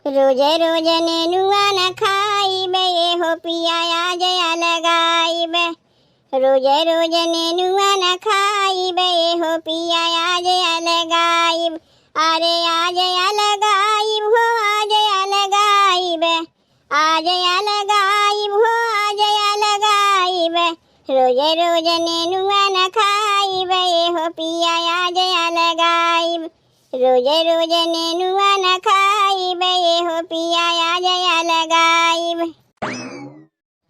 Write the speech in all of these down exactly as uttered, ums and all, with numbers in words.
रोज रोज नेनुआ न खाइबे, ए हो पिया आज अलगाइबे। रोज रोज नेनुआ न खाइबे, ए हो पिया आज अलगाइब। अरे आज अलगाइब हो, आज अलगाइबे। आज अलगाइब हो, आज अलगाइबे। रोज रोज नेनुआ न खाइबे, ए हो पिया आज अलगाइब। रोज रोज नेनुआ न खाइबे, ए हो पिया आज अलगाइब।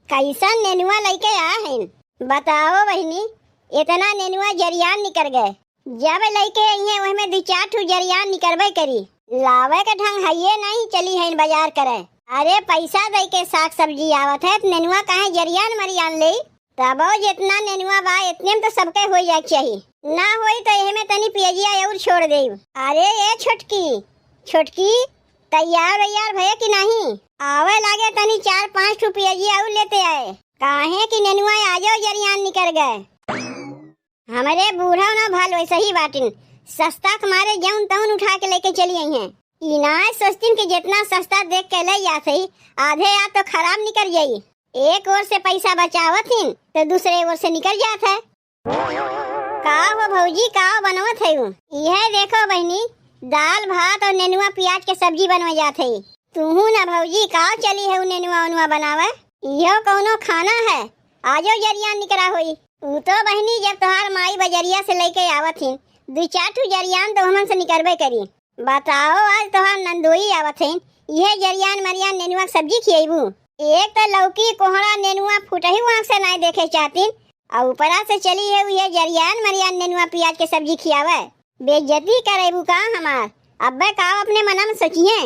कैसन नेनुआ लइके आ हइन? बताओ बहिनी, इतना नेनुआ जरियान निकर गए। जब लइके अइहें, ओहमे दुइ चार ठू जरियान निकरबे करी। लावे के ढंग हइये नहीं, चली हइन बाजार करे। अरे, पैसा दइके साग सब्जी आवत है, त नेनुआ काहे जरियान मरियान लेई? तबो जितना नेनुआ बा, इतने में तो सबके हो जाए के चाही। ना होई तो एहमे तनी पियजिया और छोड़ देब। अरे ए छोटकी, छोटकी, तैयार वैयार भये कि नहीं? आवे लागे, तनी चार पाँच ठू पियजिया और लेते आए, काहे कि नेनुआ आजो जरियान निकर गए। हमरे बूढ़ा ना भाल वैसे ही बाटिन, सस्ता के मारे जौन तौन उठा के लेके चली अइहें। ई ना सोचतिन कि जितना सस्ता देख के ले जात हई, आधे आ तो खराब निकर जाई। एक ओर से पैसा बचावत हिन तो दूसरे ओर से निकर जात है। का हो भौजी, का बनवत है? इहे देखो बहिनी, दाल भात और नेनुआ पियाज के सब्जी बनवे जात है। तुहू ना भौजी, का चली है उ नेनुआ उनुआ बनावे? इहो कौनो खाना है? आजो जरियान निकरा होई। ऊ तो बहिनी, जब तोहार माई बजरिया से लइके आवत हिन, दुइ चार ठू जरियान तो हमन से निकरबे करी। बताओ, आज तोहार नंदोई आवत हइन, इहे जरियान मरियान नेनुआ के सब्जी खियैबू? एक त लौकी, कोहड़ा, नेनुआ फुटही आँख से नाय देखे चाहतिन, अउ ऊपरा से चली है उहे जरियान मरियान नेनुआ पियाज के सब्जी खियावे। बेइज्जती करैबू का हमार? अब्बे का अपने मना में सोचिहे,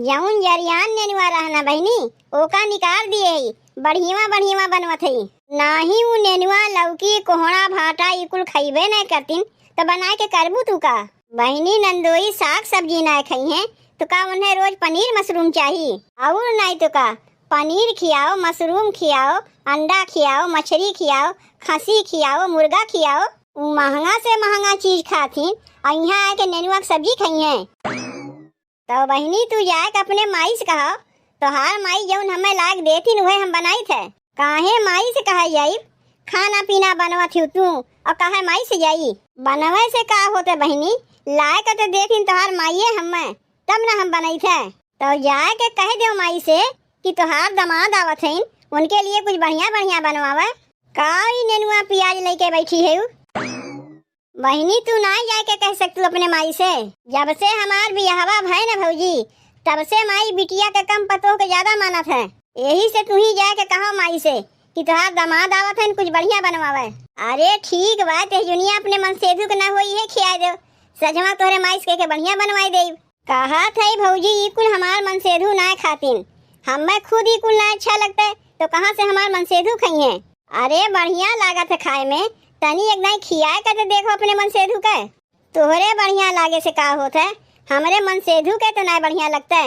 जौन जरियान नेनुआ रहना बहिनी, ओका निकार दिए ही, बढ़िया बढ़िया बनवत ही। नाही उ नेनुआ, लौकी, कोहड़ा, भाटा ई कुल खइबे नाय करतिन, त बनाए के करबू तू का? बहिनी नंदोई साग सब्जी नाय खइहें, तो का उन्हें रोज पनीर मशरूम चाही? और नाय तो का, पनीर खियाओ, मशरूम खियाओ, अंडा खियाओ, मछरी खियाओ, खसी खियाओ, मुर्गा खियाओ। उ महंगा से महंगा चीज खाथिन, और यहाँ आके नेनुआ के सब्जी खइहें। तो बहिनी, तू जाए के अपने माई से कहो, तोहार माई जौन हमें लाग देथिन, उहे हम बनाइत है। काहे माई से कहा जाई? खाना पीना बनवत हिउ तू, और कहे माई से जाई? बनवे से का होते बहिनी, लाए के तो देथिन तोहार माइये हमें, तब ना हम बनाइत है। तो जाए के कह देव माई से कि तोहार दामाद आवत हइन, उनके लिए कुछ बढ़िया बढ़िया बनवावे। का ई नेनुआ पियाज लेके बैठी है उ? बहिनी, तू नाय जाए के कह सकतू अपने माई से। जब से हमार बियाहवा भय न भौजी, तब से माई बिटिया के कम पतोह के ज्यादा मानत है। यही से तू ही जाए के कहो माई से कि तोहार दामाद आवत है, कुछ बढ़िया बनवावे। अरे ठीक बा, तेजुनिया अपने मनसेधु के ना होई है खियाए दो, सजमा तोहरे माई से कह के बढ़िया बनवाई देब। कहत है भौजी, ई कुल हमार मनसेधु नाय खातिन, हमें खुद ई कुल ना अच्छा लगते, तो कहाँ से हमार मनसेधु खइहें? अरे बढ़िया लागत है खाए में, तनी एक दाई खियाए के तो देखो अपने मनसेधु के। तोहरे बढ़िया लागे से का होत है, हमरे मनसेधु के तो नाय बढ़िया लगते।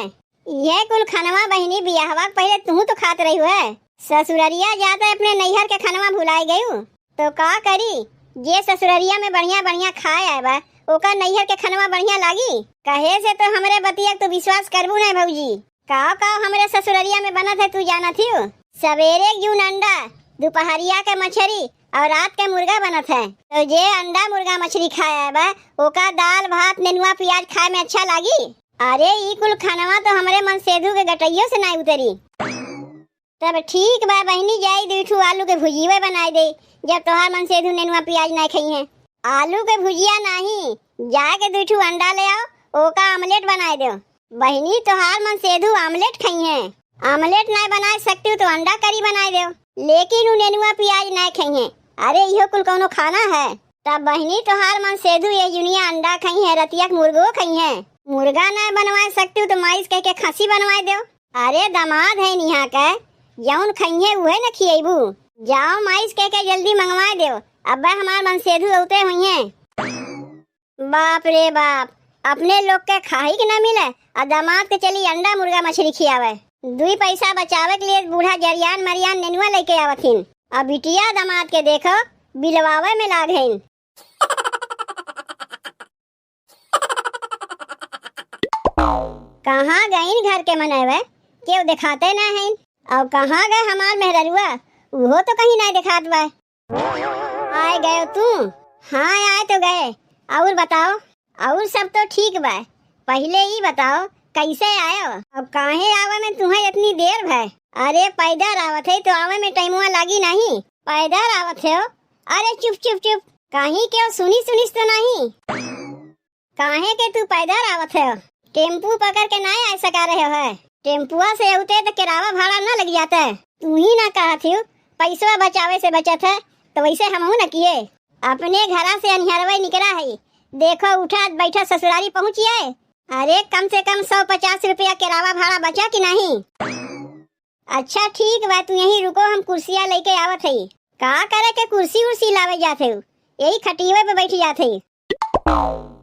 इहे कुल खनवा बहिनी बियाहवा के पहिले तू तो खात रही है, ससुररिया जाते अपने नैहर के खनवा भुलाए गयू। तो का करी, जे ससुररिया में बढ़िया बढ़िया खाए आए बा, ओकर नैहर के खनवा बढ़िया लागी? कहे से तो हमरे बतिया के तू विश्वास करबू नहीं भौजी। काव काव हमरे ससुररिया में बनत है तू जानत हियो? सवेरे जून अंडा, दोपहरिया के मछरी और रात के मुर्गा बनत है। तो जे अंडा मुर्गा मछरी खाए आए बा, ओका दाल भात नेनुआ पियाज खाए में अच्छा लागी? अरे ई कुल खनवा तो हमरे मनसेधु के गटइयो से नाय उतरी। तब ठीक बा बहिनी, जाई दुई ठू आलू के भुजिया बनाई दे, जब तोहार मनसेधु नेनुआ पियाज नाय खइहें। आलू के भुजिया नाही, जाके दुई ठू अंडा ले आओ, ओका आमलेट बनाई दो। बहिनी तोहार मनसेधु आमलेट खइहें। आमलेट नाय बनाए सकती तो अंडा करी बनाई दो, लेकिन उ नेनुआ पियाज नाय खइहें। अरे इहो कुल कौनो खाना है? तब बहिनी तोहार मनसेधु ये जुनिया अंडा खइहें, रतिया के मुर्गो खइहें। मुर्गा नाय बनवाए सकती तो माई से कह के खसी बनवाए दो। अरे दामाद है निहा के, जौन खइहें उहे न खियैबू। जाओ माई से कह के जल्दी मंगवाए देव, अब्बे हमार मनसेधु औते हुइहें। बाप रे बाप, अपने लोग के खाही के ना मिले, आ दामाद के चली अंडा मुर्गा मछली खियावे। दुई पैसा बचावे के लिए बूढ़ा जरियान मरियान नेनुआ लेके आवत हिन, आ बिटिया दामाद के देखो बिलवावे में लाग हइन। कहाँ गइन घर के मनई बे? केहू देखाते ना हइन। अउ कहाँ गए हमार मेहररुआ? उहो तो कहीं ना देखात बा। आए गए तू? हाँ, आए तो गए। और बताओ, और सब तो ठीक बा। पहिले ई बताओ, कैसे आयो? अब काहे आवे में तुम्हें इतनी देर भय? अरे, पैदर आवत है तो आवे में टाइमवा लागी नहीं। पैदर आवत है? अरे, चुप, चुप, चुप। कहीं केहू सुनी, सुनिस तो नहीं? काहे के तू पैदर आवत है? टेम्पू पकड़ के ना आ सका रहे हो है? टेम्पुआ से उते तो किरावा भाड़ा ना लग जाता है। तू ही ना कहत हो, पैसवा बचावे से बचत है, तो वैसे हमहू न किए। अपने घरा से अनिहरवे निकरा है, देखो उठा बैठा ससुरारी पहुँचिए। अरे, कम से कम सौ पचास रुपया किरावा भाड़ा बचा कि नहीं? अच्छा ठीक बा, तू यहीं रुको, हम कुर्सिया लेके आवत हई। का करे के कुर्सी उर्सी लावे जात हई? यही खटियवे पे बैठ जात हई।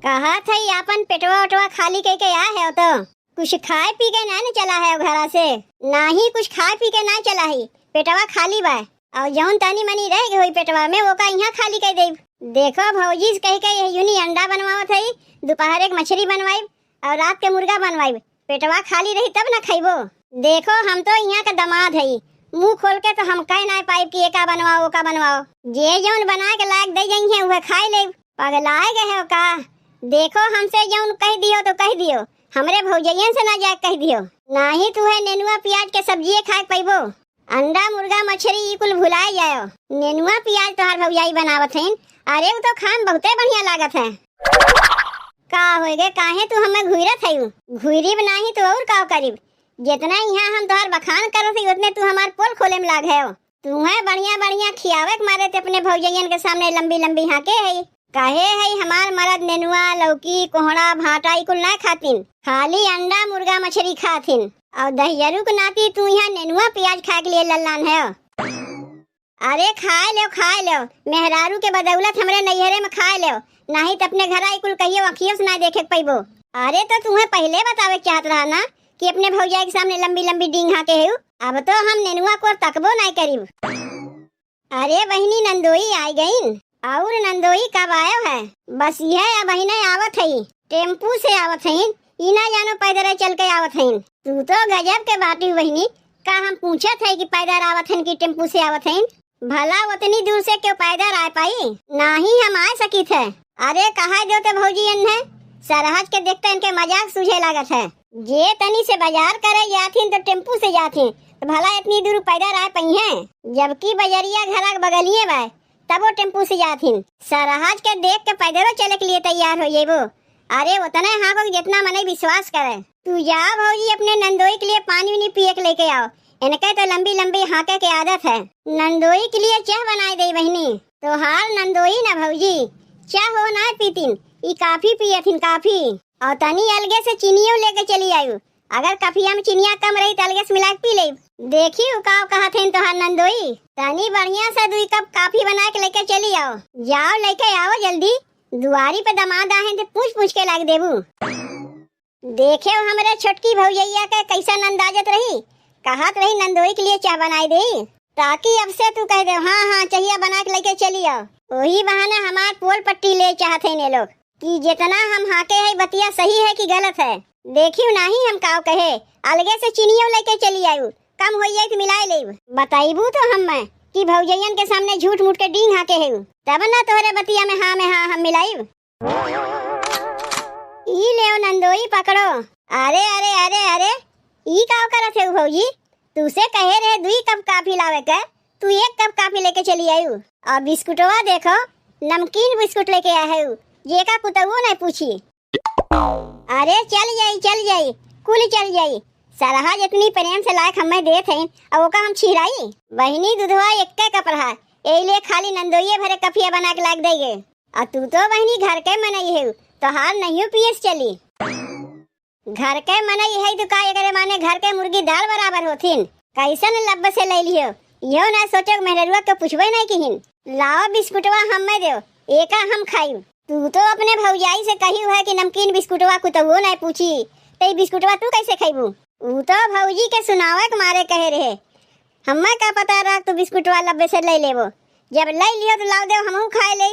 कहत हई आपन पेटवा ओटवा खाली कइके आ है तो कुछ खाए पी के ना न चला है घरा से। नाही, कुछ खाए पी के ना चला है, पेटवा खाली बा। और जौन तनी मनी रह गई होई पेटवा में, ओका यहाँ खाली कर देब। देखो भौजी से कह के यही यूनी अंडा बनवावत हई, दोपहर एक मछली बनवाइब और रात के मुर्गा बनवाइब। पेटवा खाली रही तब ना खइबो। देखो, हम तो यहाँ के दामाद हई, मुँह खोल के तो हम कह ना पाइब कि एका बनवाओ, ओका बनवाओ। जे जौन बना के लायक दे जाई है, उहे खाए लेब। पगलाए गए हो का? देखो, हमसे जौन कह दियो तो कह दियो, हमरे भौजैयन से ना जाए कह दियो। नाही तुहे नेनुआ प्याज के सब्जिए खाए के पइबो। अंडा, मुर्गा, मछरी ई कुल भुलाए जायो। नेनुआ पियाज तोहार भौजाई बनावत हईन। अरे, उ तो खाए में बहुते बढ़िया लागत है। का होए गे, काहे तू हमें घुइरत हयू? घुइरीब नाही तो और का करीब? जितना यहाँ हम तोहार बखान करत हई, उतने तू हमार पोल खोले में लाग है। तू है बढ़िया बढ़िया खियावे के मारे ते अपने भौजैयन के सामने लंबी लंबी हाँके है। काहे है हमार मरद नेनुआ, लौकी, कोहड़ा, भाटा ई कुल ना खातिन, खाली अंडा, मुर्गा, मछरी खातिन। और दहियरू के नाती तू यहाँ नेनुआ प्याज खाए के लिए लल्लान है। अरे खाए लेव, खाए लेव, मेहरारू के बदौलत हमरे नैहरे में खाए लेव, नाही त अपने घरा ई कुल कहियो अखियों से ना देखे के पइबो। अरे तो तुम्हें पहिले बतावे के चाहत रहा ना कि अपने भौजाई के सामने लंबी लंबी डींग हाँके हेउ। अब तो हम नेनुआ को तकबो नाय करीब। अरे बहिनी, नंदोई आइ गईन। और नंदोई कब आयो है? बस यह अब बहिने आवत हई, टेम्पू से आवत हईन। ई ना जानो पैदर चल के आवत हईन। तू तो गजब के बाटी बहिनी, का हम पूछत है कि पैदर आवत हईन कि टेम्पू से आवत हईन? भला उतनी दूर से क्यों पैदर आ पाई? नाही हम आ सकित है। अरे कहा दो तो भौजी, इन्हें सरहज के देखते इनके मजाक सूझे लागत है। जे तनी से बाजार करे जाथिन तो टेम्पू से जाथिन, तो भला इतनी दूर पैदर आ पइहें? जबकि बजरिया घर के बगलिए बा, तबो टेम्पू से जाथिन। सरहज के देख के पैदलो चले के लिए तैयार हो जेबो। अरे उतने हाँको कि जितना मनई विश्वास करे। तू जाओ भौजी, अपने नंदोई के लिए पानी उनी पिए के लेके आओ। इनके तो लंबी लंबी हाँके के आदत है। नंदोई के लिए चाह बनाए दे बहिनी। तोहार नंदोई ना भौजी, चाह हो ना पीतिन, ई काफी पियथिन, काफी। और तनी अलगे से चीनियो लेके चली आयु। अगर कफिया में चीनिया कम रही तो अलगे से मिला के पी लेब। देखी उ का कहत हईन तोहार नंदोई। तनी बढ़िया से दुई कप काफी बना के लेके चली आओ। जाओ लेके आओ जल्दी। दुआरी पे दामाद आहे तो पूछ पूछ के लाग देबू। देखे हमरे छोटकी भौजैया के कैसन अंदाजत रही, कहत रही नंदोई के लिए चाह बनाई दे, ताकि अब से तू कह दे, हाँ हाँ, चाहिए बना के लेके चली आओ। वही बहाने हमार पोल पट्टी ले चाहत है ने लोग कि जितना हम हाँके है बतिया सही है कि गलत है। देखियो नाही हम काव कहे, अलगे से चीनियो लेके चली आयु, कम हो जाए तो मिलाए लेब। बताइबू तो हम मैं कि भौजैयन के सामने झूठ मूठ के डींग हाँके है, तब ना तोहरे बतिया में हाँ में हाँ हम मिलाइब। ई लेव नंदोई पकड़ो। अरे, अरे, अरे, अरे, ई का करत है भौजी? तूसे कहे रहे दुई कप काफी लावे के, तू एक कप काफी लेके चली आयु। और बिस्कुटवा देखो, नमकीन बिस्कुट लेके आए है, जेका कुतवो नहीं पूछी। अरे चल जाई, चल जाई, कुल चल जाई। सरहज इतनी प्रेम से लायक हमें देत है, अब ओका हम छिराई? बहिनी, दुधवा एक्के कप रहा, एहिले खाली नंदोइये भरे कफिया बना के लाग देगे। आ तू तो बहिनी घर के मनई हेउ, तोहार नहियो पियस चली। घर के मनई है तो का एकरे माने घर के मुर्गी दाल बराबर होथिन? कैसन लब से ले लियो, इहो ना सोचो, मेहररुआ के पूछबे नहीं किहिन। लाओ बिस्कुटवा हमें देव, एका हम खाइब। तू तो अपने भौजाई से कही है कि नमकीन बिस्कुटवा कुतवो नहीं पूछी, तो ई बिस्कुटवा तू कैसे खइबू? ऊ तो भौजी के सुनावे के मारे कहे रहे, हमें का पता रहा तू बिस्कुटवा लब्बे से ले लेबो। जब ले लियो तो लाओ देव, हमहू खाए ले।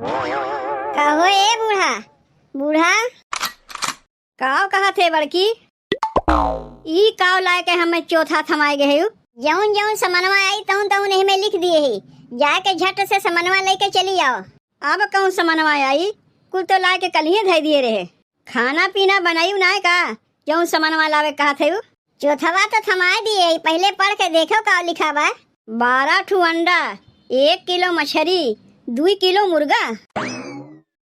कहो ए बूढ़ा, बूढ़ा, काव कहत हे बड़की? ई काव लाए के हमें चोथा थमाए गए हउ? जउन जउन समनवा आई तउन तउन एहमे लिख दिए ही। जाके झट से समनवा लइके चली आओ। अब कउन समनवा आई? कुल तो लाए के कलिहे धइ दिए रहे। खाना पीना बनाइउ नाय का? जउन समनवा लावे कहत हउ? चोथवा तो थमाए दिए ही, पहिले पढ़ के देखो काव लिखा बा। बारह ठू अंडा, एक किलो मछरी, दुई किलो मुर्गा।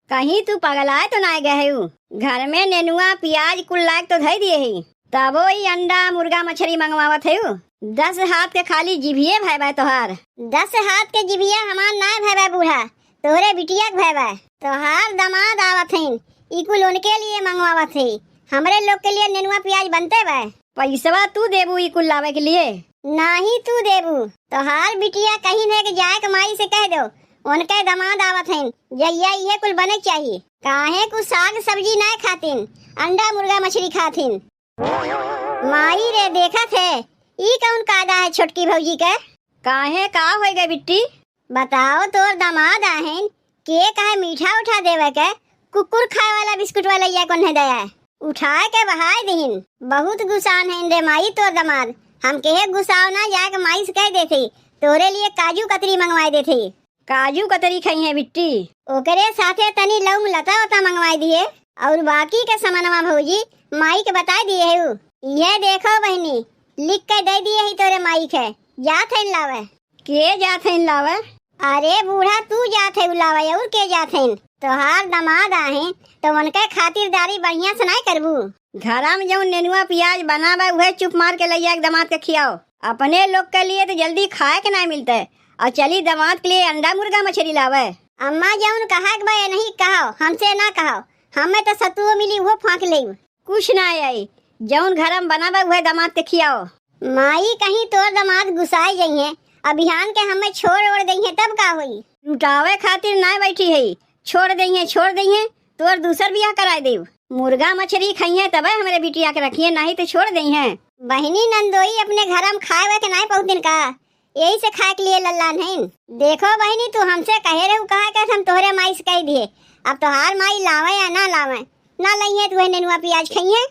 कहीं तू पगलाए तो नाय गए हउ? घर में नेनुआ, पियाज कुल लायक तो धइ दिए ही, तबो ई अंडा, मुर्गा, मछरी मंगवावत हउ। दस हाथ के खाली जिभिये भय बा तोहार। दस हाथ के जिभिया हमार नाय भय बा बूढ़ा, तोहरे बिटिया के भय बा। तोहार दमाद आवत हइन, ई कुल उनके लिए मंगवावत ही, हमरे लोग के लिए नेनुआ पियाज बनते बा। पैसवा तू देबू ई कुल लावे के लिए? नाही तू देबू। तोहार बिटिया कहिन है कि जाए के माई से कह दो, उनके दमाद आवत हइन, जहिया इहे कुल बने के चाही। काहे कुछ साग सब्जी नाय खातिन, अंडा मुर्गा मछली खातिन। माई रे, देखत है, ई कउन कायदा है छोटकी भौजी के? काहे, का होइ गए बिट्टी? बताओ, तोर दमाद आहिन, के कहे मीठा उठा देवे के, कुकुर खाए वाला बिस्कुट वाला या कोन्हे दया है, उठाए के बहाए दिहिन। बहुत गुसान है रे माई तोर दमाद। हम कहे गुसाव ना, जाके माई से कह देते, तोरे लिए काजू कतरी मंगवाए देते। काजू कतरी खइहें बिट्टी। ओकरे साथे तनी लौंग लता वता मंगवाए दिए, और बाकी के समनवा भौजी माई के बताए दिए है। ये देखो बहिनी, लिख के दे दिए ही तोरे माई के, जात है लावे। के जात है लावे? अरे बूढ़ा, तू जात है लावे, और के जात है? तोहार दमाद आहे, तो उनके खातिरदारी बढ़िया से नाय करबू? घरा में जउन नेनुआ पियाज बना बा, उहे चुप मार के लइया के दमाद के खियाओ। अपने लोग के लिए तो जल्दी खाए के नाय मिलते, और चली दमाद के लिए अंडा मुर्गा मछली लावे। अम्मा, जउन कहा के बा, ये नहीं कहो, हमसे ना कहो, हमें तो सतुओ मिली, वो फाँक लेब। कुछ ना आई, जउन घर में बना बा, उहे दमाद के खियाओ। माई, कहीं तोर दमाद गुसाए जइहें, अभियान के हमें छोड़ ओड़ दइहें, तब का होई? लुटावे खातिर ना बैठी है, छोड़ दइहें, छोड़ दइहें, तोर दूसर बियाह कराए देब। मुर्गा मछरी खइहें, तबे हमरे बिटिया के रखिहें, नहीं तो छोड़ दइहें। बहिनी नंदोई, अपने घर में खाए हुए के नाय पहुँचन का? यही से खाए के लिए लल्लान हइन। देखो बहिनी, तू हमसे कहे रहू, कहा के हम तोहरे माई से कह दिए। अब तोहार माई लावे या ना लावे, ना लइहें तो वही नेनुआ पियाज खइहें।